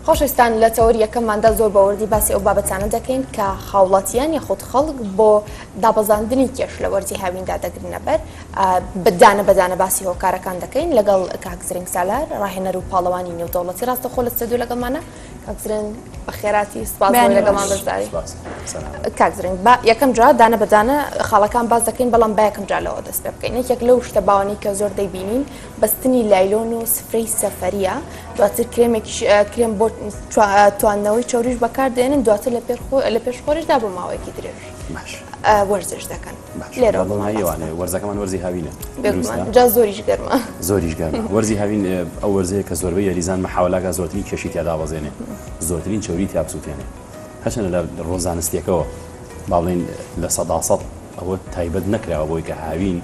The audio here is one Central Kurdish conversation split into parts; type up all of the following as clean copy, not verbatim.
خۆشەویستان لە تەوەری یەکەمماندا زۆر بە وردی باسی ئەو بابەتانە دەکەین کە هاوڵاتیان یاخود خەڵک بۆ دابەزاندنی کێش لە وەرزی هاویندا دەگرنە بەر دانە بەدانە باسی هۆکارەکان دەکەین لەگەڵ کاک زرنگ سالار ڕاهێنەر و پاڵەوانی نێودەوڵەتی ڕاستەخۆ لە ستۆدیۆ لەگەڵمانە کاک زرنگ بەخێراتی سپاس بۆ لەگەڵمان بەشداری کاک زرنگ با یەکەم جار دانە بەدانە خاڵەکان باس دەکەین بەڵام با یەکەم جار لەوە دەست پێ بکەین یەکێک لەو شتە باوانەی کە زۆر دەیبینین بەستنی لایلۆن و سفرەی سەفەریە دواتر کرێمێکیش کرێم بۆ تواندنەوەی چەوریش بەکاردێنن دواتر لە لە پێش خۆریشدا بۆ ماوەیەکی درێژ وەرزش دەکەن لێرە وەرزەکەمان وەرزی هاوینە جا زۆریش گەرمە زۆریش گەرمە وەرزی هاوین ئەو وەرزەیە کە زۆربەی یاریزان محاولاکە زۆرترین کێشی تیا دابەزێنێ زۆرترین چەوری تیا بسووتێنێ هەرچەندە لە ڕۆزانستیەکەوە با بڵێین 100% ئەوە تایبەت نەکراوە بۆی کە هاوین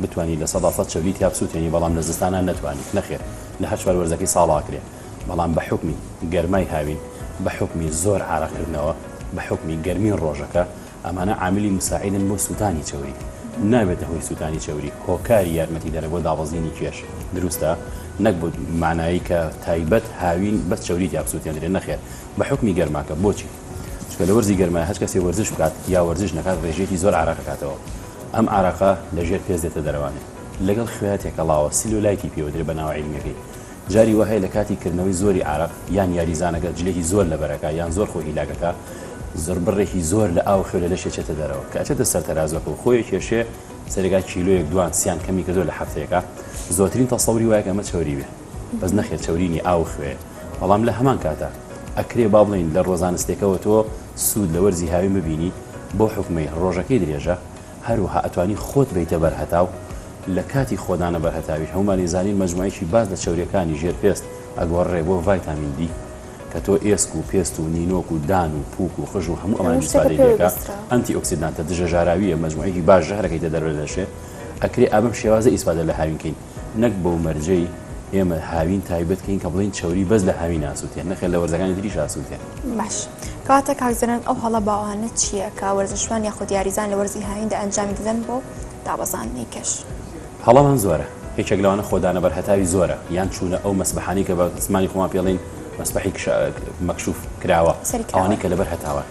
بتوانی 100% چەوری تیا بسووتێنی بەڵام لە زستانان نەتوانی نەخێر لە هەر چوار وەرزەکەی ساڵاکرێ بەڵام بە حوکمی گەرمای هاوین بە حوکمی زۆر عارەقکردنەوە بە حوکمی گەرمی ڕۆژەکە ئەمانە عاملی مساعیدن بۆ سووتانی چەوری نابێتە هۆی سووتانی چەوری هۆکاری یارمەتیدەرە بۆ دابەزینی کێش دروستە نەک بۆ مانایی کە تایبەت هاوین بەس چەوری تیا بسووتێندرێ نەخێر بە حوکمی گەرماکە بۆچی چونکە لە وەرزی گەرمای هەچ کەسێ وەرزش بکات یا وەرزش نەکات ڕێژەیەکی زۆر عارەق ئەکاتەوە ئەم عارەقە لە ژێر پێست دێتە دەرەوانێ لەگەڵ خوێیا تێکەڵاوە سیلۆلایتی پێوەدرێ بە ناوە عیلمیەکەی جاری وا هەیە لە کاتی کردنەوەی زۆری عارەق یان یاریزانەکە جلێکی زۆر لەبەرەکا یان زۆر خۆی هیلاکەکا زڕ بڕێکی زۆر لە ئاو خوێ لە لەشی ئەچێتە دەرەوە کە ئەچێتە سەر تەرازوەکە و خۆی ئەکێشێ سەرێکا کیلۆیەک دوان سیان کەمی کردوە لە هەفتەیەکا زۆرترین تەسەوری وایە کە ئەمە چەوری بێ بەس نەخێر چەوری نیە ئاو خوێیە بەڵام لە هەمان کاتا ئەکرێ با بڵێین لە ڕۆزانستێکەوە تۆ سوود لە وەرزی هاوین ببینی بۆ حوکمەی ڕۆژەکەی درێژە هەروەها ئەتوانی خۆت بەیتە بەر هەتاو، لە کاتی خۆدانە بەر هەتاویش هەموومان ئەیزانین مەجموعەیەکی باش لە چەوریەکانی ژێر پێست ئەگۆڕرێ بۆ ڤایتامین دی کە تۆ ئێسک و پێست و نینۆک و دان و پوک و قژ و هەموو ئەمانە هەموو شتێکە ئیسفادەی پێوەی لێکا بەستراوە. ئەنتی ئۆکسیدانتە دژە ژاراویە مەجموعەیەکی باش ژەهرەکەیتە دەرەوە لە لەشێ ئەکرێ ئا بەم شێوازە ئیسفادە لە هاوین کەین نەک بەو مەرجەی ئێمە هاوین تایبەت کەین کە بڵێین چەوری بەس لە هاوین ئاسووتێ نەخێر لە وەرزەکانی تریش ئاسووتێ. باش کەواتە کاک زرنگ ئەو هەڵە باوانە چییە کە وەرزشوان یاخود یاریزان لە وەرزی هاویندا ئەنجامی دەدەن بۆ دابەزاندنی کێش؟ هەڵەمان زۆرە یەکێک لەوانە خۆدانە بەر هەتاوی زۆرە یان چوونە ئەو مەسبەحانەی کە بە زمانی خۆمان پێڵین مەسبەحی مەکشوف کراوە ئەوانەی کە لەبەر هەتاوە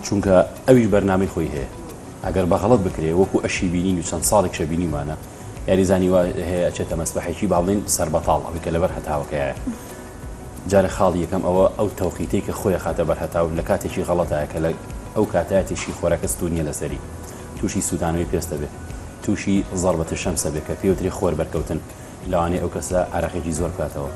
چونکە ئەویش بەرنامەی خۆی هەیە ئەگەر بە غەڵەت بکرێ وەکو ئەشی بینین و چەند ساڵێکشە بینیمانە یاریزانی وا هەیە ئەچێتە مەسبەحێکی با بڵێین سەربەتاڵ ئەوەی کە لەبەر هەتاوەکەیە جارێ خاڵی یەکەم ئەوە ئەو تەوقیتەی کە خۆی ئەخاتە بەر هەتاو لە کاتێکی غەڵەتایە کە لە ئەو کاتەیە تیشکی خۆرەکە ستوونیە لەسەری تووشی سووتانەوەی پێست دەبێ تووشی زەڕبەت شەمس ئەبێ کە پێوترێ خۆر بەرکەوتن لەوانەیە ئەو کەسە عەرەقێکی زۆر بکاتەوە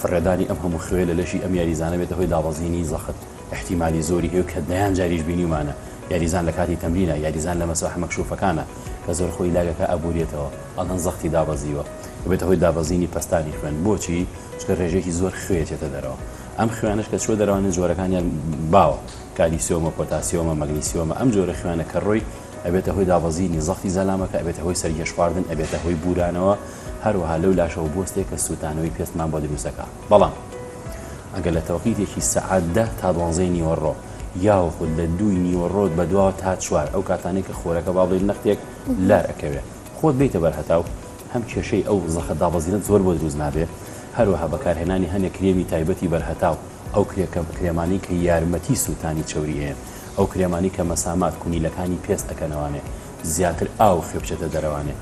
فڕێدانی ئەم هەموو خوێ لە لەشی ئەم یاریزانە بێتە هۆی دابەزینی زەخت ئیحتیمالی زۆری هەیە و کە دەیان جاریش بینیومانە یاریزان لە کاتی تەمرینە یاریزان لە مەسبەحە مەکشوفەکانە کە زۆر خۆی لاگەکە ئەبوریەتەوە ئەڵێن زەختی دابەزیوە ئەبێتە هۆی دابەزینی پەستانی خوێن بۆچی چونکە ڕێژەیەکی زۆر خوێ ئەچێتە دەرەوە ئەم خوێانەش کە چوە دەرەوانێ جۆرەکانیان باوە کالیسیۆمە پۆتاسیۆمە مەگنیسیۆمە ئەم جۆرە خوێانە کە ڕۆی ئەبێتە هۆی دابەزینی زەختی زەلامەکە ئەبێتە هۆی سەرگێژ خواردن ئەبێتە هۆی بورانەوە هەروەها لەو لاشەوە بوەستێ کە سوتانەوەی پێستمان بۆ دروستەکا بەڵام ئەگەر لە تەوقیتێکی سەعات دە تا دوانزەی نیوەڕۆ یاوەخود لە دووی نیوەڕۆ بەدواوە تا چوار ئەو کاتانەی کە خۆرەکە با بڵێین نەختێک لار ئەکەوێ خۆت بێیتە بەر هەتاو هەم کێشەی ئەو زەخت دابەزینەت زۆر بۆ دروست نابێ هەروەها بەکارهێنانی هەنێ کرێمی تایبەتی بەر هەتاو ئەو کرێکە کرێمانەی کە یارمەتی سووتانی چەوری ئەیەن ئەو کرێمانەی کە مەسامات کونیلەکانی پێست ئەکەنەوانێ زیاتر ئاو خوێ بچێتە دەرەوانێ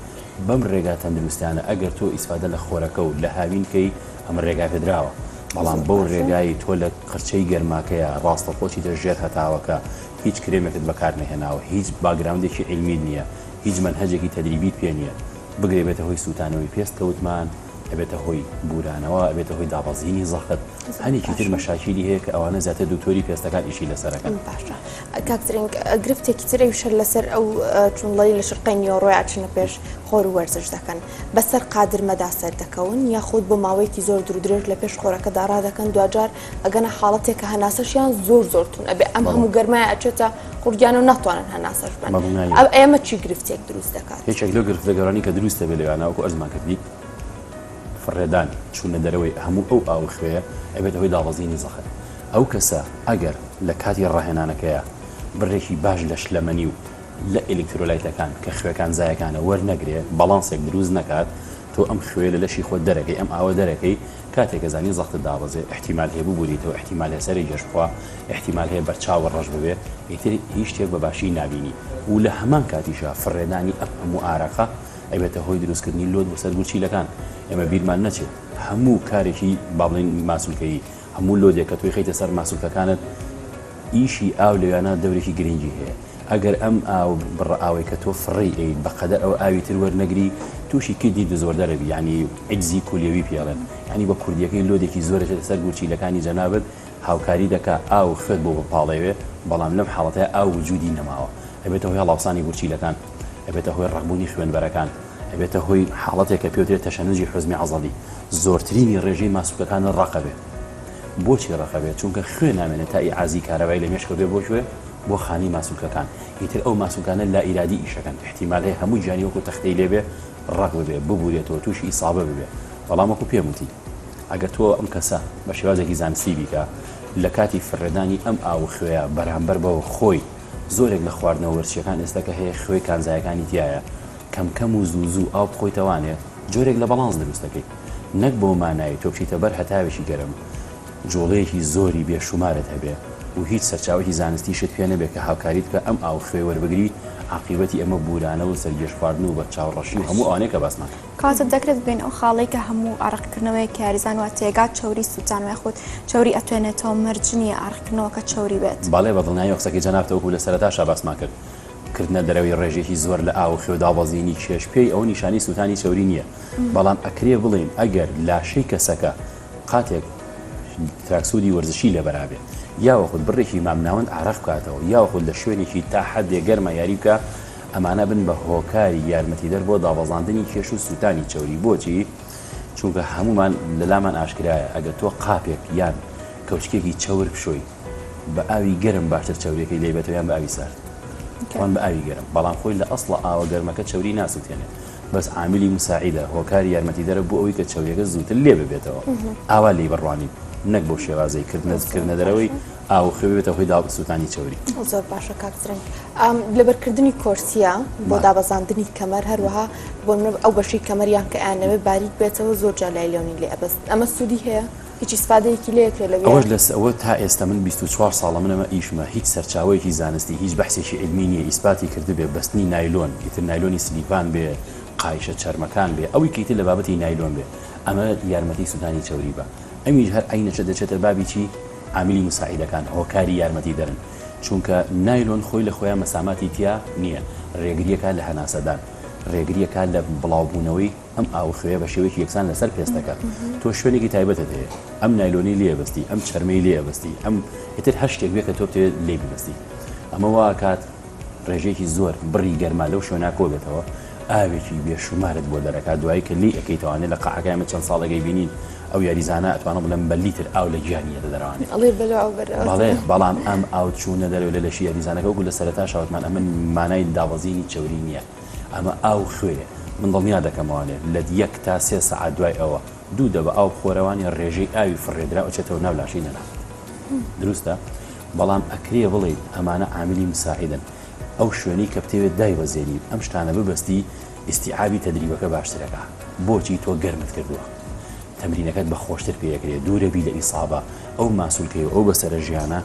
بەم رێگا تەندروستیانە ئەگەر تۆ ئیسفادە لە خۆرەکە و لە هاوین کەی ئەمە رێگا پێدراوە بەڵام بەو رێگای تۆ لە قرچەی گەرماکەیا راستەوخۆ چیتە ژێر هەتاوەکە هیچ کرێمێکت بەکار نەهێناوە هیچ background ێکی عیلمیت نیە هیچ مەنهەجێکی تەدریبیت پێ نیە بگرە بێتە هۆی سوتانەوەی پێست کە وتمان ئەبێتە هۆی بورانەوە ئەبێتە هۆی دابەزینی زەخت هەنێکی تر مەشاکیلی هەیە کە ئەوانە زیاتر دکتۆری پێستەکان ئیشی لەسەرەکەن. باشە کاک زرنگ گرفتێکی تر ئەویش هەر لەسەر ئەو چونڵەی لە شرقەی نیوەڕۆی ئەچنە پێش خۆر و وەرزش دەکەن بەسەر قادرمەدا سەردەکەون یاخود بۆ ماوەیەکی زۆر دوور درێژ لە پێش خۆرەکەدا ڕادەکەن دواجار ئەگەنە حاڵەتێک کە هەناسەشیان زۆر زۆر تون ئەبێ ئەم هەموو گەرمای ئەچێتە قوڕگیان و ناتوانن هەناسەش بەن ئێمە چی گرفتێک دروست دەکات؟ یەکێک لەو گرفتە گەورانەی کە دروست دەبێت لەویانە وەکو ئەرزمان کردی فڕێدان چوونە دەرەوەی هەموو ئەو ئاو و خوێیە ئەبێتە هۆی دابەزینی زەخت ئەو کەسە ئەگەر لە کاتی ڕاهێنانەکەیا بڕێکی باش لە شلەمەنی و لە ئێلیکترۆلایتەکان کە خوێکانزایەکانە وەرنەگرێ باڵانسێک دروست نەکات. تۆ ئەم خوێ لە لەشی خۆت دەرەکەی، ئەم ئاوە دەرەکەی، کاتێک کە زانی زەختت دابەزێ، ئیحتیمال هەیە ببوریتەوە، ئیحتیمال هەیە سەرێ گێژ بخوا، ئیحتیمال هەیە بەرچاوت ڕەش ببێ، ئیتر هیچ شتێک بە باشی نابینی و لە هەمان کاتیشا فڕێدانی ئەم هەموو ئارەقە ئەبێتە هۆی دروستکردنی load بۆ سەر گورچیلەکان. ئێمە بیرمان نەچێ هەموو کارێکی با بڵێین ماسولکەیی، هەموو load ێک کە تۆی خەیتە سەر ماسولکەکانت ئیشی ئاو لەویانە دەورێکی گرنگی هەیە. ئەگەر ئەم ئاو بڕە ئاوەی کە تۆ فڕێی ئەیت بە قەدەر ئەوە ئاوی تر وەرنەگری تووشی kidney disorder ئەبی یانی عجزی کولیەوی پێ ئەڵێن یانی بە کوردیەکەی load ێکی زۆر ئەچێتە سەر گورچیلەکانی جەنابت هاوکاری دەکا ئاو خوێت بۆ بپاڵێوێ بەڵام لەم حاڵەتەیا ئاو وجودی نەماوە ئەبێتە هۆی هەڵاوسانی گورچیلەکان ئەبێتە هۆی ڕەقبوونی خوێنبەرەکان ئەبێتە هۆی حاڵەتێک کە پێوترێت تەشەنوجی حوزمی عەزەڵی زۆرترینی ڕێژەی ماسولکەکانت ڕەق ئەبێ بۆچی ڕەق ئەبێ چونکە خوێ نامێنێت تا ئیعازی کارەبای لە مێشکەوە بێ بۆ کوێ بۆ خانەی ماسولکەکان، ئیتر ئەو ماسولکانە لائیرادی ئیشەکەن، ئیحتیمال هەیە هەموو گیانی وەکو تەختەی لێ بێ ڕەق ببێ، ببورێتەوە، تووشی ئیسابە ببێ، بەڵام وەکو پێم وتی ئەگەر تۆ ئەم کەسە بە شێوازێکی زانستی بیکا لە کاتی فڕێدانی ئەم ئاو و خوێیە بەرامبەر بەوە خۆی زۆرێک لە خواردنەوە وەرزشیەکان ئێستا کە هەیە خوێی کانزایەکانی تیایە کەم کەم و زوو زوو ئاو بخۆیتەوانێ جۆرێک لە بەڵانس دروست دەکەی نەک بەو مانایەی تۆ بچیتە بەر هەتاوێکی گەرم جوڵەیەکی زۆری بێ شومارت هەبێ و هیچ سەرچاوەکی زانستیشت پێ نەبێ کە هاوکاریت بکا ئەم ئاو خوێ وەربگری، عاقیبەتی ئەمە بورانە و سەرگێژ خواردن و بەرچاو ڕەشی و هەموو ئەوانەیە کە باسمان کرد. کەواتە دەکرێت بگەین ئەو خاڵەی کە هەموو ئارەقکردنەوەیەک یاریزان وا تێگات چەوری سووتان یاخود چەوری ئەتوێنێتەوە مەرج نییە ئارەقکردنەوەکە چەوری بێت. بەڵێ بە دڵنیاییەوە قسەکەی جەنابتە وەکو لە سەرەتاشا باسمان کرد کردنە دەرەوەی ڕێژەیەکی زۆر لە ئاو و خوێ و دابەزینی کێش پێی ئەوە نیشانەی سووتانی چەوری نییە بەڵام ئەکرێ بڵێین ئەگەر لاشەی کەسەکە قاتێک tracksuit ی وەرزشی لەبەرابێ یاوەخود بڕێکی مامناوەند ئارەق بکاتەوە یاوەخود لە شوێنێکی تا حەدێ گەرما یاری بکا ئەمانە بن بە هۆکاری یارمەتیدەر بۆ دابەزاندنی کێش و سووتانی چەوری بۆچی؟ چونکە هەمومان لەلامان ئاشکرایە ئەگەر تۆ قاپێک یان کەوچکێکی چەور بشۆی بە ئاوی گەرم باشتر چەوریەکەی لێ بێتەوە یان بە ئاوی سارد؟ تەوان بە ئاوی گەرم بەڵام خۆی لە ئەسڵا ئاوە گەرمەکە چەوری ناسوتێنێ بەس عاملی مساعدە، هۆکاری یارمەتیدەرە بۆ ئەوەی کە چەوریەکە زووتر لێ ببێتەوە. ئاوا لێی بڕوانین نەک بەو شێوازەی کردنە کردنە دەرەوەی ئاو و خوێ ببێتە هۆی داو سووتانی چەوری. زۆر باشە کاک زرنگ. لەبەرکردنی کۆرسیە بۆ دابەزاندنی کەمەر هەروەها بۆ ئەو بەشەی کەمەریان کە ئەیانەوێت باریک بێتەوە زۆر جار لایلۆنی لێ ئەبەستن ئەمە سوودی هەیە؟ هیچ ئیسفادەیەکی لێ ئەکرێ لەویا؟ ئەوەش لەس ئەوە تا ئێستا من 24 ساڵە من ئەمە ئیشمە هیچ سەرچاوەیەکی زانستی هیچ بەحسێکی عیلمی نییە ئیسپاتی کردبێ بەستنی نایلۆن ئیتر نایلۆنی سلیپان بێ قایشە چەرمەکان بێ ئەوی کە ئیتر لە بابەتی نایلۆن بێ ئەمە یارمەتی سوتانی چەوری بە ئەمیش هەر عەینەشە دەچێتە بابی چی عاملی مساعیدەکان هۆکاری یارمەتیدەرن چونکە نایلۆن خۆی لە خۆیا مەساماتی تیا نییە رێگریەکا لە هەناسەدان رێگریەکا لە بڵاوبوونەوەی ئەم ئاو و خوێیە بە شێوەیەکی یەکسان لەسەر پێستەکە تۆ شوێنێکی تایبەتت هەیە ئەم نایلۆنەی لێ ئەبەستی ئەم چەرمەی لێ ئەبەستی ئەم ئیتر هەر شتێک بێ کە تۆ بتەوێت لێی ببەستی ئەمە وا ئەکات ڕێژەیەکی زۆر بڕی گەرما لەو شوێنە کۆ بێتەوە ئاوێکی بێشومارت بۆ دەرەکات دوایی کە لێی ئەکەیتەوانێ لە قاعەکە ئێمە چەند ساڵێک ئەیبینین ئەو یاریزانە ئەتوانم بڵێم بە لیتر ئاو لە گیانی یەتە دەرەوانێ ئەڵێ بەلۆ ئەو بەرەوە بەڵێ بەڵام ئەم ئاو چوونە دەرەوە لە لەشی یاریزانەکە وەکو لە سەرەتاشا وتمان ئەمە مانای دابەزینی چەوری نییە ئەمە ئاو خوێیە من دڵنیا دەکەمەوانێ لە یەک تا سێ سەعات دوای ئەوە دوو دەبە ئاو بخۆرەوانێ ڕێژەی ئاوی فڕێدراو ئەچێتەوە ناو لاشەی نەناخت دروستە بەڵام ئەکرێ بڵێین ئەمانە عاملی مساعدن ئەو شوێنەی کە بتەوێت دایبەزێنی ئەم شتانە ببەستی ئیستیعابی تەدریبەکە باشترەکا بۆچی تۆ گەرمت کردووە تەمرینەکەت بە خۆشتر پێ ئەکرێ دوورەبی لە ئیسابە ئەو ماسولکەی و ئەو بەسەرە ژیانە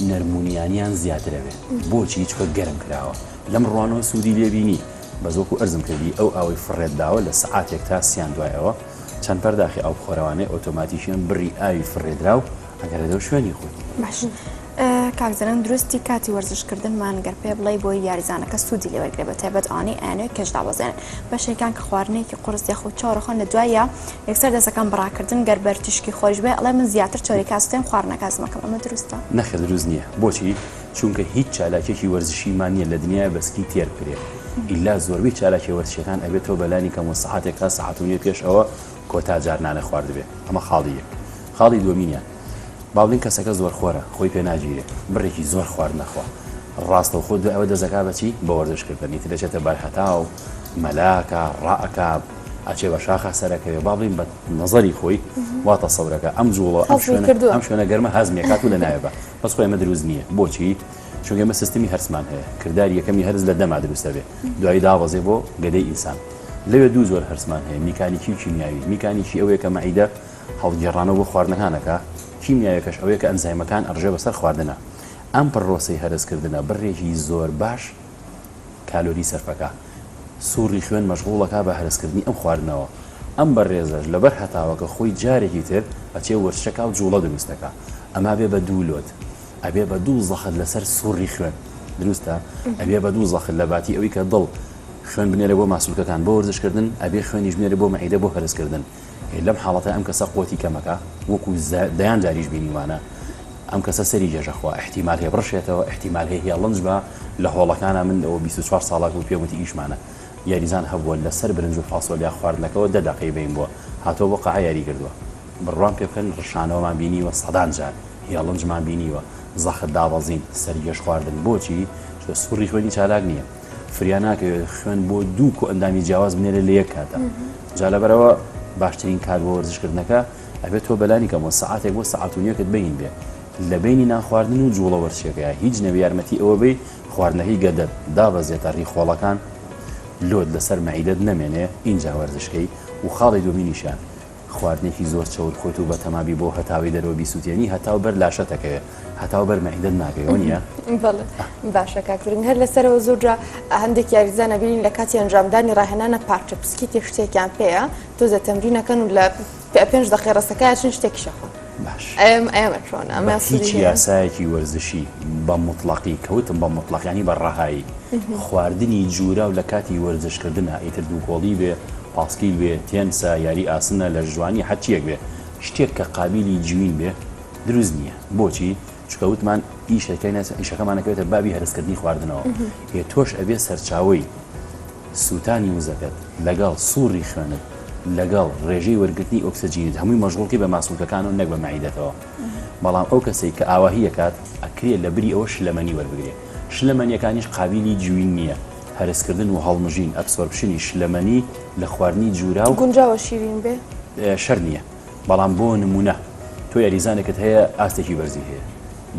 نەرمونیانیان زیاترەبێ بۆچی چونکە گەرم کراوە لەم ڕوانەوە سوودی لێ بینی بەس وەکو ئەرزم کردی ئەو ئاوەی فڕێت داوە لە سەعاتێک تا سیان دوای ئەوە چەند پەرداخی ئاو بخۆرەوانەی ئۆتۆماتیکیان بڕی ئاوی فڕێدراو ئەگەرێتەوە شوێنی خۆی. باش کاک زەرەن دروستی کاتی وەرزش کردنمان گەر پێ بڵێی بۆی یاریزانەکە سوودی لێ وەرگرێ بە تایبەت ئەوانەی ئەیانەوێت کێش دابەزێنن بەشێکیان کە خواردنێکی قورس یاخود چەور ئەخۆن لە دواییا یەکسەر دەستەکان بە ڕاکردن گەر بەر تیشکی خۆریش بێ ئەڵێ من زیاتر چەوریەکە ئەسوتێم خواردنەکە هەزمەکەم ئەمە دروستە؟ نەخێر دروست نییە بۆچی؟ چونکە هیچ چالاکیەکی وەرزشیمان نیە لە دنیایا بە سکی تێر بکرێ ئیلا زۆربەی چالاکیە وەرزشیەکان ئەبێ تۆ بەلانی کەمەوە سەعاتێک تا سەعات و نیو پێش ئەوە کۆتا جار نانە خواردبێ ئەمە خاڵی یەک خاڵی دووەمینیان با بڵێین کەسەکە زۆرخۆرە خۆی پێ ناگیرێ بڕێکی زۆر خواردن ئەخوا ڕاستەوخۆ دوای ئەوە دەست ئەکا بە چی بە وەرزش کردن ئیتر دەچێتە بەر هەتاو مەلاکە ڕائەکا ئەچێ بە شاخا سەرەکەوێ با بڵێین بە نەزەری خۆی وا تەسەورەکە ئەم جوڵە ئەم هەزمی شوێنە کردووە. ئەم شوێنە گەرمە هەزمی ئەکات و لە ناوێ بە بەس خۆی ئەمە دروست نییە بۆچی چونکە ئێمە سیستمی هەرسمان هەیە کرداری یەکەمی هەرس لە دەما دروست دەبێ دوایی دابەزێ بۆ گەدەی ئینسان. لەوێ دوو جۆر هەرسمان هەیە، میکانیکی و کیمیاوی. میکانیکی ئەوەیە کە مەعیدە هەڵگێڕانەوە بۆ خواردنەکان ئەکا، کیمیاویەکەش ئەوەیە کە ئەنزایمەکان ئەڕژێ بەسەر خواردنا. ئەم پڕۆسەی هەرسکردنە بڕێکی زۆر باش کالۆری سەرفەکا. سوڕی خوێن مەشغوڵەکا بە هەرسکردنی ئەم خواردنەوە. ئەم بەڕێزەش لەبەر هەتاوەکە خۆی جارێکی تر ئەچێ وەرزشەکا و جوڵە دروستەکا. ئەمە ئەبێ بە دوو load. ئەبێ بە دوو زەخت لەسەر سوڕی خوێن. دروستە؟ ئەبێ بە دوو زەخت لە باتی ئەوەی کە دڵ خوێن بنێرێ بۆ ماسولکەکان بۆ وەرزشکردن، ئەبێ خوێنیش بنێرێ بۆ مەعیدە بۆ هەرسکردن. لەم حاڵەتە ئەم کەسە قوتی کەمەکا وەکو دەیان جاریش بینیومانە ئەم کەسە سەری گێژەخوا ئیحتیمال هەیە بڕشێتەوە ئیحتیمال هەیە هێڵنج بە لە هۆڵەکانە من ئەوە 24 ساڵک بوو پێم وتی ئیشمانە یاریزان هەبووە لەسەر برنج و فاسۆلیا خواردنەکەوە دە دەقەی بەین بووە هاتووە بۆ قاعە یاری کردووە بڕوام پێ بکەن ڕشانەوەمان بینیوە سەدان جار هێڵنجمان بینیوە زەخت دابەزین سەرگێژ خواردن بۆچی چونکە سوڕی خوێنی چالاک نییە فریا ناکەوێت خوێن بۆ دوو کۆئەندامی جیاواز بنێرێت لە یەک کاتا جا لەبەرەوە باشترین کات بۆ وەرزشکردنەکە ئەبێت تۆ بەلانی کەمەوە سەعاتێک بۆ سەعات و نیوێکت بەین بێ لە بەینی نانخواردن و جوڵە وەرزشیەکەیا هیچ نەبێ یارمەتی ئەوە بەی خواردنەکەی گەدەت دابەزێتە ڕیخۆڵەکان load لەسەر مەعیدەت نەمێنێ ئینجا وەرزشکەی و خاڵی دووەمینیشیان خواردنێکی زۆر چەور خۆیت و بەتەمابی بۆ هەتاوی دەرەوە بیسوتێنی هەتاو بەر لاشەت ئەکەوێ هەتاو بەر مەعیدەت ناکەوێ وەنیە؟ بەڵێ باشە کاک زرنگ هەر لەسەرەوە زۆر جا هەندێک یاریزان ئەبینین لە کاتی ئەنجامدانی ڕاهێنانە پارچە پسکیتێک شتێکیان پێیە تۆزێ تەمرینەکەن و لە پێنج دەقەی ڕستەکە ئەچن شتێکیش ئەخۆن باش ئەم ئەمە چۆنە ئەمە بە هیچ سوودی هەیە؟ یاسایەکی وەرزشی بە موتڵەقی کە وتم بە موتڵەق یانی بە ڕەهایی خواردنی جوراو لە کاتی وەرزشکردنا ئیتر دووکۆڵی بێ پاسکیل بێ، تێنسە، یاری ئاسنە، لەشجوانی، هەرچییەک بێ، شتێک کە قابیلی جوین بێ، دروست نییە. بۆچی؟ چونکە وتمان ئیشەکەی ئیشەکەمان ئەکەوێتە بابی هەرسکردنی خواردنەوە. ئێ تۆش ئەبێ سەرچاوەی سووتانی وزەکەت لەگەڵ سووڕی خوێنت لەگەڵ ڕێژەی وەرگرتنی ئۆکسجینت هەمووی مەشغوڵکەی بە ماسولکەکانەوە نەک بە مەعیدەتەوە. بەڵام ئەو کەسەی کە ئاواهی ئەکات ئەکرێ لەبری ئەوە شلەمەنی وەربگرێ. شلەمەنیەکانیش قابیلی جوین نییە. هەرسکردن و هەڵمژین، absorption ی، شلەمەنی لە خواردنی جوراو. گونجاوە شیرین بێ؟ شەرت نییە، بەڵام بۆ نموونە تۆ یاریزانێکت هەیە ئاستێکی بەرزی هەیە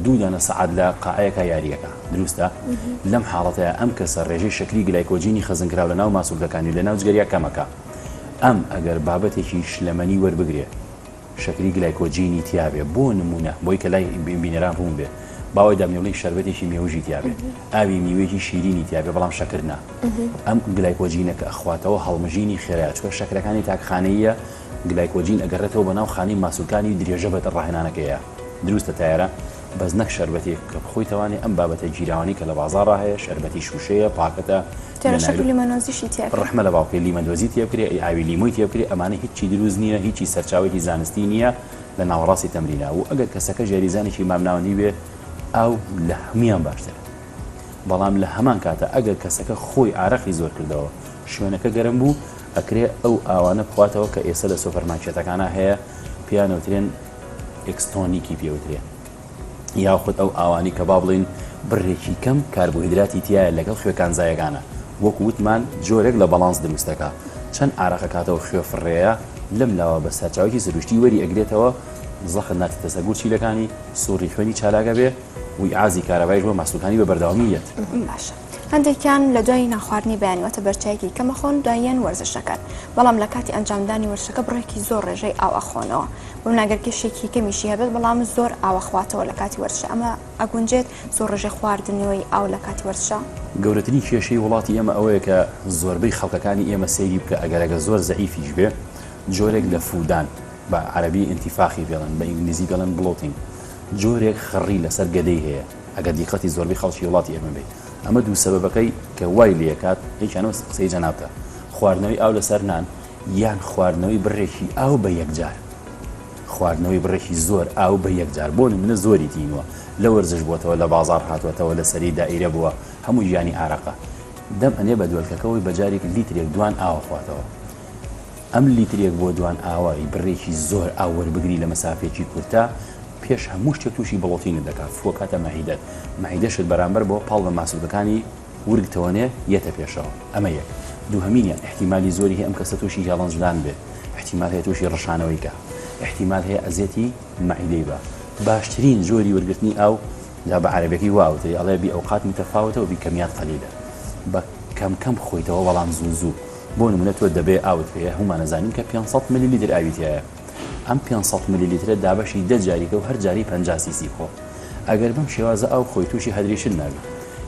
دوو دانە سەعات لە قاعەیەکا یارییەکا دروستە؟ لەم حاڵەتەیا ئەم کەسە ڕێژەی شەکری گلایکۆجینی خەزنکراو لەناو ماسولکەکانی و لەناو جگەریا کەمەکا ئەم ئەگەر بابەتێکی شلەمەنی وەربگرێ شەکری گلایکۆجینی تیابێ بۆ نموونە بۆی کە لای بینەران ڕوون بێ با وای دابنێ بڵێین شەربەتێکی مێوژی تیابێ ئاوی میوەیەکی شیرینی تیابێ بەڵام شەکر نا ئەم گلایکۆجینە کە ئەخواتەوە هەڵمژینی خێرایە چونکە شەکرەکانی تاکخانەییە گلایکۆجین ئەگەڕێتەوە بە ناو خانەی ماسولکانی و درێژە بە ڕاهێنانەکەیە دروستە تایەرە بەس نەک شەربەتێک کە بخۆیتەوانێ ئەم بابەتە گیراوانەی کە لە بازاڕا هەیە شەربەتی شوشەیە پاکەتە تێرە شەکر لیمەنۆزیشی تێ بکرێ. ڕەحمە لە باوکەی لیمەندۆزی تێ بکرێ ئەی ئاوی لیمۆی تێ بکرێ ئەمانە هیچی دروست نییە هیچی سەرچاوەیەکی زانستی نییە لە ناوەڕاستی تەمرینا و ئەگەر کەسەکەش یاریزانێکی مامناوەندی بێ ئاو لە هەموویان باشترە بەڵام لە هەمان کاتە ئەگەر کەسەکە خۆی ئارەقی زۆر کردەوە شوێنەکە گەرم بوو ئەکرێ ئەو ئاوانە بخواتەوە کە ئێستا لە سۆپەرمارکێتەکانا هەیە پێیان ئەوترێن isotonic ی پێوترێ یاخود ئەو ئاوانەی کە با بڵێین بڕێکی کەم کاربۆهیدراتی تیایە لەگەڵ خوێ کانزایەکانە وەکو وتمان جۆرێک لە باڵانس دروست دەکا چەند ئارەقە کاتەوە خوێ فڕێیە لەم لاوە بە سەرچاوەیەکی سروشتی وەری ئەگرێتەوە زەخت ناچێتە سەر گورچیلەکانی سوڕی خوێنی چالاک ئەبێ و ئیعازی کارەبایش بۆ ماسولکانی بە بەردەوامی یەت. باشە هەندێکیان لە دوای نانخواردنی بەیانی واتە بەرچایەکی کەم ئەخۆن دواییان وەرزش دەکەن بەڵام لە کاتی ئەنجامدانی وەرزشەکە بڕێکی زۆر ڕێژەی ئاو ئەخۆنەوە بۆ نمونە گەر کێشێکی کەمیشی هەبێت بەڵام زۆر ئاو ئەخواتەوە لە کاتی وەرزشە ئەمە ئەگونجێت زۆر ڕێژەی خواردنەوەی ئاو لە کاتی وەرزشە؟ گەورەترین کێشەی وڵاتی ئێمە ئەوەیە کە زۆربەی خەڵکەکانی ئێمە سەیری بکە ئەگەر ئەگەر زۆر زەعیفیش بێ جۆرێک لە فودان بە عەرەبی انتفاخی پێڵێن بە ئینگلیزی پێڵێن bloating جۆرێک خڕی لەسەر گەدەی هەیە ئەگەر دیقەتی زۆربەی خەڵکی وڵاتی ئێمە بێت ئەمە دوو سەبەبەکەی کە وای لێکات یەکیانەوە قسەی جەنابتە خواردنەوەی ئاو لەسەر نان یان خواردنەوەی بڕێکی ئاو بە یەکجار. خواردنەوەی بڕێکی زۆر ئاو بە یەکجار، بۆ نمونە زۆری تینووە، لە وەرزش بۆتەوە، لە بازاڕ هاتووەتەوە، لە سەری دائیرە بووە، هەموو گیانی ئارەقە. دەم ئەنێ بە دوێلکەکەوەی بە جارێک لیترێک دوان ئاو ئەخواتەوە. ئەم لیترێک بۆ دوان ئاوە ی بڕێکی زۆر ئاو وەربگری لە مەسافەیەکی کورتا، پێش هەموو شتێک تووشی bloating ت دەکا، فووەکاتە مەعیدەت. مەعیدەشت بەرامبەر بەوە پاڵ بە ماسولکەکانی. ورگ تەوەنێ یەتە پێشەوە ئەمە یەک. دووهەمینیان ئیحتیمالی زۆری هەیە ئەم کەسە تووشی هێڵنجدان بێت، ئیحتیمال هەیە تووشی ڕشانەوەی کا، ئیحتیمال هەیە ئەزێتی مەعیدەی با. باشترین جۆری وەرگرتنی ئاو جا بە عەرەبیەکەی وا ئەوترێ ئەڵێ بی اوقات متفاوتە و بکمیات قلیلە بە کەم کەم بخۆیتەوە بەڵام زوو زوو. بۆ نمونە تۆ دەبێ ئاوت پێیە هەموومان ئەزانین کە 500 ملیلیتر ئاوی تیایە ئەم 500 ملیلیترە دابەشی دە جاریکە و هەر جاری 50 سیسی بخۆ ئەگەر بەم شێوازە ئاو بخۆی تووشی hydration نابی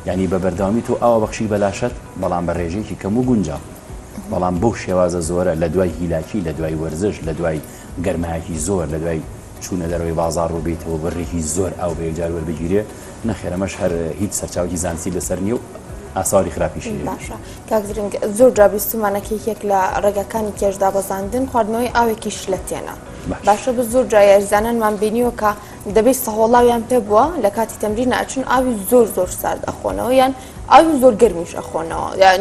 یعنی بە بەردەوامی تۆ ئاوە بەخشی بە لاشەت بەڵام بە ڕێژەیەکی کەم و گونجاو بەڵام بەو شێوازە زۆرە لە دوای هیلاکی لە دوای وەرزش لە دوای گەرمایەکی زۆر لە دوای چوونە دەرەوەی بازاڕ و بێیتەوە بڕێکی زۆر ئاو بە یەکجار وەربگیرێ، نەخێر ئەمەش هەر هیچ سەرچاوەکی زانستی لەسەر نییە و ئاسەواری خراپیشی هەیە. باشە کاک زرنگ زۆر جار بیستومانە کە یەکێک لە ڕێگاکانی کێش دابەزاندن خواردنەوەی ئاوێکی شلەتێنە باش. باشە بە زۆر جار یاریزانانمان بینیوە کە دەبێت سەهۆڵاویان پێ بووە لە کاتی تەمرینە ئەچن ئاوی زۆر زۆر سارد ئەخۆنەوە یان ئاوی زۆر گەرمیش ئەخۆنەوە یان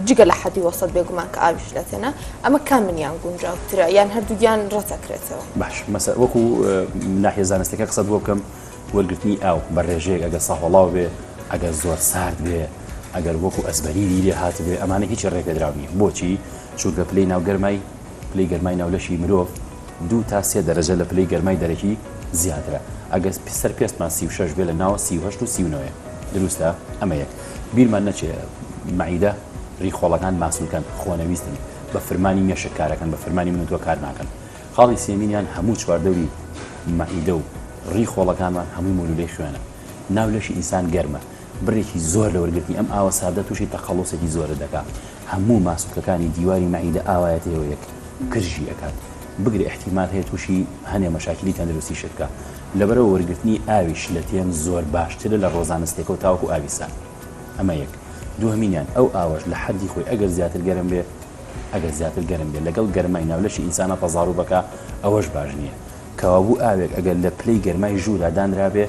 جگە لە حەدی وەسەت بێگومان کە ئاویش لەتێنە ئەمە کامنیان گونجاوترە یان هەردووگیان ڕەتەکرێتەوە؟ باش مەسە وەکو ناحیە زانستەکە قسەت بۆ بکەم وەرگرتنی ئاو بە ڕێژەیەک ئەگەر ساهۆڵاو بێ ئەگەر زۆر سارد بێ ئەگەر وەکو ئەزبەریری لێ هاتبێ ئەمانە هیچی ڕێپێدراو نییە بۆچی چونکە پلەی ناو گەرمای پلەی گەرمای ناو لەشی مرۆڤ دوو تا سێ دەرەجە لە پلەی گەرمای دەرەکی زیاترە ئەگەر سەر پێستمان 36 بێ لە ناوە 38 و 39 دروستە ئەمە یەک بیرمان نەچێ مەعیدە ڕیخۆڵەکان ماسولکەن خۆنەویستن بە فرمانی مێشک کارەکەن بە فرمانی من و تۆ کار ناکەن خاڵی سێمینیان هەموو چواردەوری مەعیدە و ڕیخۆڵەکانمان هەمووی مولولەی خوێنە ناو لەشی ئینسان گەرمە بڕێکی زۆر لە وەرگرتنی ئەم ئاوە ساردە تووشی تەقەڵوسێکی زۆرت دەکا هەموو ماسولکەکانی دیواری مەعیدە ئاوایەتەوە یەک کرژی ئەکات بگرە ئیحتیمال هەیە تووشی هەنێ مەشاکیلی تەندروستیشت بکا لەبەرئەوە وەرگرتنی ئاوی شلەتێن زۆر باشترە لە ڕۆزانستێکەوە تاوەکو ئاوی سارد ئەمە یەک دووهەمینیان ئەو ئاوەش لە حەدی خۆی ئەگەر زیاتر گەرم بێ ئەگەر زیاتر گەرم بێ لەگەڵ گەرمای ناو لەشی ئینسانا تەزاروب ئەکا ئەوەش باش نییە کەوابوو ئاوێک ئەگەر لە پلەی گەرمای ژوورا دانرابێ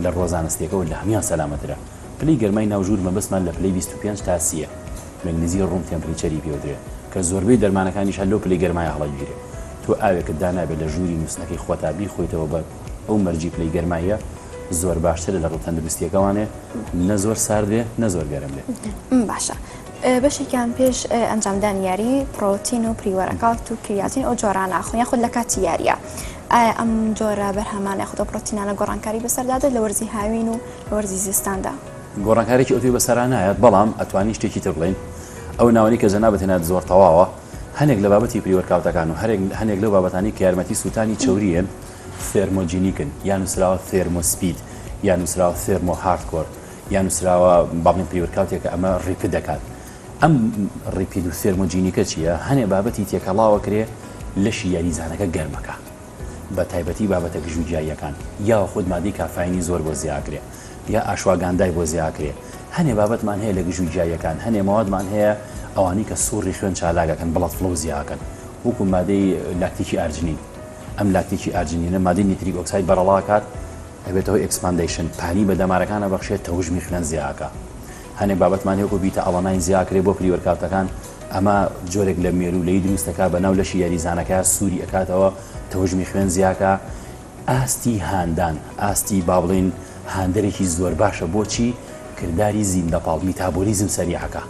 لە ڕۆزانستێکەوە لە هەموان سەلامەترە پلەی گەرمای ناو ژوور مەبەستمان لە پلەی 25 تا سییە بە ئینگلیزی room temperature ی پێوترێ کە زۆربەی دەرمانەکانیش هەر لەو پلەی گەرمایە هەڵەگیرێ تۆ ئاوێکت دانابێ لە ژووری نووستنەکەی خۆتا بیخۆیتەوە بە ئەو مەرجی پلەی گەرماییە زۆر باشترە لە ڕوو تەندروستیەکەوانێ نە زۆر سارد بێ نە زۆر گەرم بێ. باشە بەشێکیان پێش ئەنجامدانی یاری پڕۆتین و pre-workout و کریاتین ئەو جۆرانە ئەخۆن یاخود لە کاتی یاریە ئایا ئەم جۆرە بەرهەمانە یاخود ئەو پڕۆتینانە گۆڕانکاری بەسەردا دێت لە وەرزی هاوین و لە وەرزی زستاندا؟ گۆڕانکاریی ئەوتۆی بەسەرا نایەت، بەڵام ئەتوانین شتێکی تر بڵێین، ئەو ناوەی کە جەنابت هێنات زۆر تەواوە، هەنێک لە بابەتی pre-workout ەکان و هەنێک لەو بابەتانەی کە یارمەتی سووتانی چەورییەن thermogenic ن یا نووسراوە thermo speed یا نووسراوە thermo hardcore یا نووسراوە با بڵێین pre-workout ێکە ئەمە ripped دەکات. ئەم ripped و thermogenic ە چییە؟ هەنێ بابەتی تێکەڵاوە کرێ لەشی یاریزانەکە گەرمەکە. بە تایبەتی بابەتە گژوگیاییەکان یاخود مادەی کافاینی زۆر بۆ زیاکرێ یا ئاشواگاندای بۆ زیاکرێ هەنێ بابەتمان هەیە لە گژوگیاییەکان هەنێ مەوادمان هەیە ئەوانەی کە سوڕی خوێن چالاک ئەکەن blood flow زیاکەن وەکو مادەی لاکتیکی ئارجنین ئەم لاکتیکی ئارجنینە مادەی nitric oxide بەرەڵاکات ئەبێتە هۆی expansion پانی بە دەمارەکان ئەبەخشێت تەوژمی خوێن زیاکە هەنێ بابەتمان هەیە وەکو beta alanine زیاکرێ بۆ pre-workout ەکان ئەمە جۆرێک لە مێروولەی دروست دەکات بەناو لەشی یاریزانەکە سووری ئەکاتەوە تەوژمی خوێن زیاکە ئاستی هاندان ئاستی با بڵێین هاندەرێکی زۆر باشە بۆچی کرداری زیندەپاڵ میتابۆلیزم سەریعەکە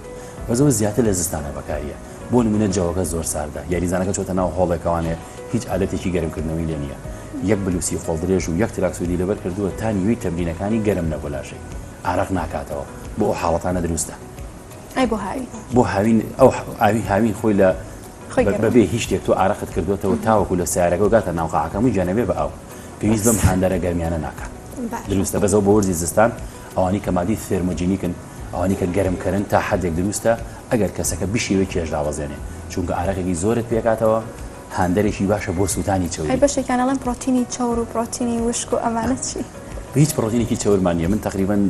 بەس ئەوە زیاتر لە زستانە بەکاریە بۆ نمونە جەوەکە زۆر ساردە یاریزانەکە چۆتە ناو هۆڵێکەوانێ هیچ ئالەتێکی گەرمکردنەوەی لێ نییە یەک بلوسی قۆڵ درێژ و یەک تراکسودی لەبەر کردووە تا نیوەی تەمرینەکانی گەرم نەبوو لاشەی ئارەق ناکاتەوە بۆ ئەو حاڵەتانە دروستە. ئەی بۆ هاوین؟ بۆ هاوین ئەو ئاوی هاوین خۆی لە بەبێ هیچ شتێک تۆ ئارەقت کردوێتەوە تاوەکو لە سیارەکە گاتە ناو قاعەکە هەمووی گیانەبێ بە ئاو پێویست بەم هاندەرە گەرمیانە ناکات دروستە بەزەوە بۆ وەرزی زستان ئەوانی کە مادەی thermogenic ن ئەوانی کە گەرمکەرن تا حدێک دروستە ئەگەر کەسەکە بشێوێ کێش دابەزێنێ چونکە ئارەقێکی زۆرت پێکاتەوە هاندەرێکی باشە بۆ سووتانی چەوری. ئەی بەشێکیان ئەڵێن پڕۆتینی چەور و پڕۆتینی وشک و ئەمانە چی؟ هیچ پڕۆتینێکی چەورمان نییە من تەقریبەن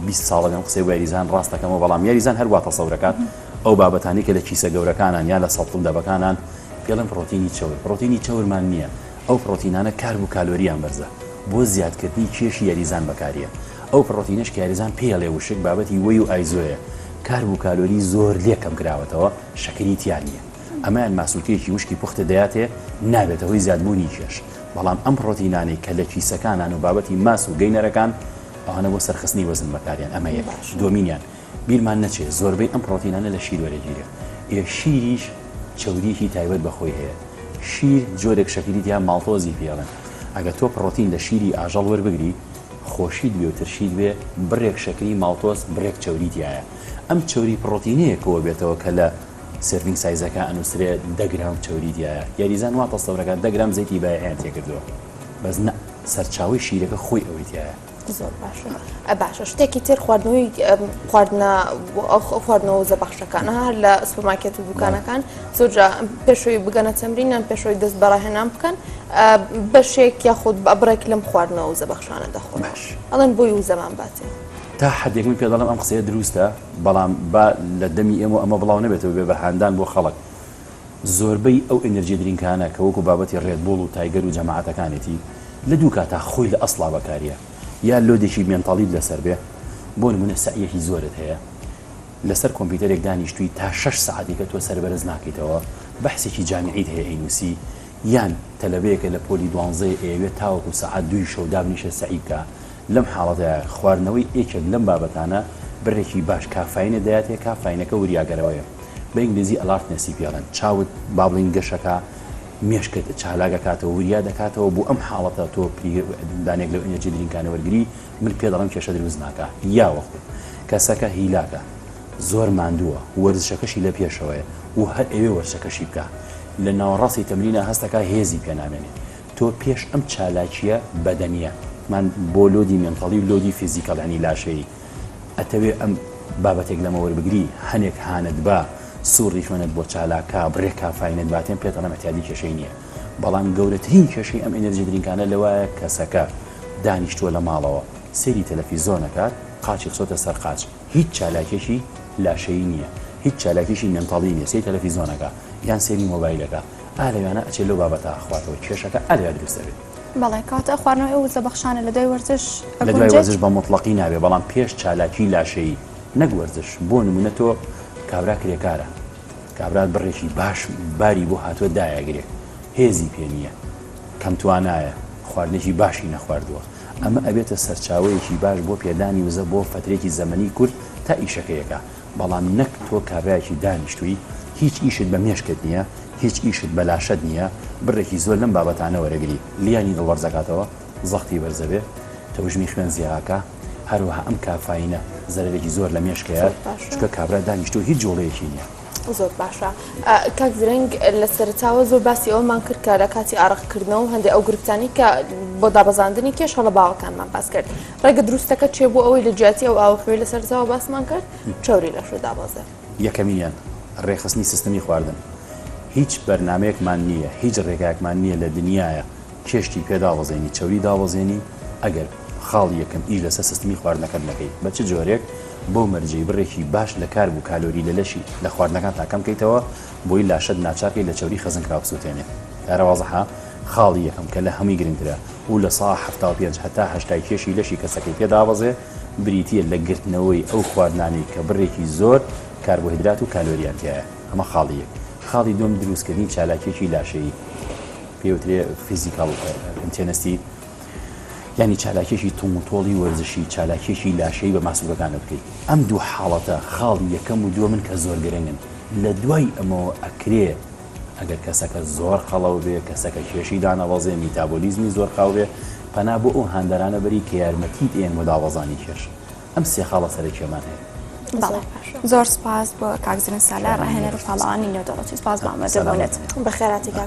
20 ساڵە لەم قسەی بۆ یاریزان ڕاست دەکەمەوە بەڵام یاریزان هەر وا تەسەورەکات ئەو بابەتانەی کە لە کیسە گەورەکانان یا لە سەتڵ و دەبەکانان پێڵێن پڕۆتینی چەور پڕۆتینی چەورمان نییە ئەو پڕۆتینانە carb و کالۆریان بەرزە بۆ زیادکردنی کێشی یاریزان بەکاریە ئەو پڕۆتینەش کە یاریزان پێیەڵێ وشک بابەتی whey و iso یە carb و کالۆری زۆر لێ کەم کراوەتەوە شەکری تیا نییە ئەمەیان ماسولکەیەکی وشکی پوختە دەیاتێ نابێتە هۆی زیادبوونی کێش، بەڵام ئەم پڕۆتینانەی کە لە کیسەکانان و بابەتی ماس و gainer ەکان ئەوانە بۆ سەرخستنی وەزن بەکاریان ئەمە یەک دووەمینیان بیرمان نەچێ زۆربەی ئەم پڕۆتینانە لە شیر وەرەگیرێ ئێ شیریش چەوریەکی تایبەت بە خۆی هەیە شیر جۆرێک شەکری تیا ماڵتۆزی پێڵێن ئەگەر تۆ پڕۆتین لە شیری ئاژەڵ وەربگری خۆشیت بێ و ترشیت بێ بڕێک شەکری ماڵتۆز بڕێک چەوری تیایە ئەم چەوری پڕۆتینەیە کۆبێتەوە کە لە. serving size ەکە ئەنووسرێ دە گرام چەوری تیایە یاریزان وا تەسەورەکە دە گرام زەیتی بایعیان تێکردووە بەس نە سەرچاوەی شیرەکە خۆی ئەوەی تیایە. زۆر باشە باشە شتێکی تر خواردنەوەی خواردنە خواردنەوە وزەبەخشەکان هەر لە سوپەرمارکێت و دوکانەکان زۆرجا پێشەوەی بگەنە تەمرینیان پێشەوەی دەست بەڕاهێنان بکەن بەشێک یاخود بە بڕێک لەم خواردنەوە وزەبەخشانە دەخۆن باش ئەڵێن بۆی وزەمان باتێ. تا حەدێک من پێ دەڵێم ئەم قسەیە دروستە بەڵام با لە دەمی ئێمە ئەمە بڵاو نەبێتەوە بێ بە هاندان بۆ خەڵک زۆربەی ئەو energy drink انە کە وەکو بابەتی Red Bull و Tiger و جەماعەتەکانێتی لە دوو کاتا خۆی لە ئەسڵا بەکاریە یا load ێکی mental یت لەسەر بێ بۆ نمونە سەعیەکی زۆرت هەیە لەسەر کۆمپیوتەرێک دانیشتوی تا شەش سەعاتی کە تۆ سەر بەرز ناکەیتەوە بەحسێکی جامیعیت هەیە ئەینوسی یان تەلەبەیەکە لە پۆلی دوانزەیە ئەیەوێ تاوەکو سەعات دووی شەو دابنیشێ سەعی بکا لەم حاڵەتەیا خواردنەوەی یەکێک لەم بابەتانە بڕێکی باش کافاینت دەیاتێ کافاینەکە وریاگەرەوەیە بە ئینگلیزی alertness ی پێڵێن چاوت با بڵێین گەشەکا مێشکت چالاک ئەکاتەوە وریا دەکاتەوە بۆ ئەم حاڵەتە تۆ دانێک لەو energy drink انە وەرگری من پێ دەڵێم کێشە دروست ناکا یاوەخود کەسەکە هیلاکە زۆر ماندووە وەرزشەکەشی لە پێشەوەیە و هەر ئەوێ وەرزشەکەشی بکا لە ناوەڕاستی تەمرینا هەستەکا هێزی پێ نامێنێ تۆ پێش ئەم چالاکیە بەدەنیە مان بۆ load ی mental ی و load ی physical ینی لاشەیی ئەتەوێ ئەم بابەتێک لەمە وەربگری هەنێک هانت با سوڕی خوێنت بۆ چالاک کا بڕێک کافاینت باتێن پێت ئەڵێم اعتیادی کێشەی نیە بەڵام گەورەترین کێشەی ئەم energy drink انە لەوایە کەسەکە دانیشتووە لە ماڵەوە سەیری تەلەفیزۆن ئەکات قاچی خستۆتە سەر قاچ هیچ چالاکیەکی لاشەیی نیە هیچ چالاکیەکی mental ی نیە سەیری تەلەفیزۆن ئەکا یان سەیری مۆبایل ئەکا ئا لەویانە ئەچێ لەو بابەتە ئەخواتەوە کێشەکە ئا لەویا دروست ئەبێ. بەڵێ کەواتە خواردنەوەی ئەو وزە بەخشانە لە دوای وەرزش لە دوای ئەگونجێت؟ وەرزش بە موتڵەقی نابێ بەڵام پێش چالاکی لاشەیی نەک وەرزش بۆ نمونە تۆ کابرا کرێکارە کابرا بڕێکی باش باری بۆ هاتووە دایەگرێ هێزی پێ نییە کەم توانایە خواردنێکی باشی نەخواردووە ئەمە ئەبێتە سەرچاوەیەکی باش بۆ پێدانی وزە بۆ فەترێکی زەمەنی کورت تا ئیشەکەیەکا بەڵام نەک تۆ کابرایەکی دانیشتووی هیچ ئیشت بە مێشکت نییە هیچ ئیشت بە لاشەت نییە بڕێکی زۆر لەم بابەتانە وەرەگری لیانی دڵ بەرزەکاتەوە زەختی بەرزەبێ تەوژمی خوێن زیاکا هەروەها ئەم کافاینە زەرەرێکی زۆر لە مێشکەیە زۆر باشە. چونکە کابرا دانیشتووە هیچ جوڵەیەکی نییە. زۆر باشە کاک زرنگ لە سەرەتاوە زۆر باسی ئەوەمان کرد کە لە کاتی ئارەقکردنەوە هەندێک ئەو گرفتانی کە بۆ دابەزاندنی کێش هەڵە باوەکانمان باس کرد ڕێگە دروستەکە چێ بۆ ئەوەی لە جیاتی ئەو ئاوەخوێ لە سەرەتاوە باسمان کرد چەوری لەش دابەزێ. یەکەمینیان ڕێکخستنی سیستمی خواردن هیچ بەرنامەیەکمان نییە هیچ ڕێگایەکمان نییە لە دنیایە کێشتی پێ دابەزێنی چەوری دابەزێنی ئەگەر خاڵی یەکەم ئیش لەسەر سیستمی خواردنەکەت نەکەی بە چ جۆرێک بەو مەرجەی بڕێکی باش لە carb و کالۆری لە لەشی لە خواردنەکانتا کەم کەیتەوە بۆی لاشەت ناچار کەی لە چەوری خەزنکراو بسوتێنێ کارە وازحە خاڵی یەکەم کە لە هەمووی گرنگترە و لە سا 75 هەتا هەشتای کێشی لەشی کەسەکەی پێ دابەزێ بریتییە لە گرتنەوەی ئەو خواردنانەی کە بڕێکی زۆر کاربۆهیدرات و کالۆریان تیایە ئەمە خاڵی یەک خاڵی دووەم دروستکردنی چالاکیەکی لاشەیی پێی وترێ physical intensity یانی چالاکیەکی توند و تۆڵی وەرزشی چالاکیەکی لاشەیی بە ماسولکەکانت بکەیت ئەم دوو حاڵەتە خاڵی یەکەم و دووەمن کە زۆر گرنگن لە دوای ئەمەوە ئەکرێ ئەگەر کەسەکە زۆر قەڵەو بێ کەسەکە کێشی دانەبەزێ میتابۆلیزمی زۆر خاو بێ پەنا بۆ ئەو هاندەرانە بەری کە یارمەتیت ئێن بۆ دابەزانی کێش ئەم سێ خاڵە سەرەکیەمان هەیە. بەڵێ زۆر سپاس بۆ کاک زرین سالار ڕاهێنەر و پاڵەوانی نێودەوڵەتی سپاس بۆ ئامادەبوونت. بەخێرهاتی کاک.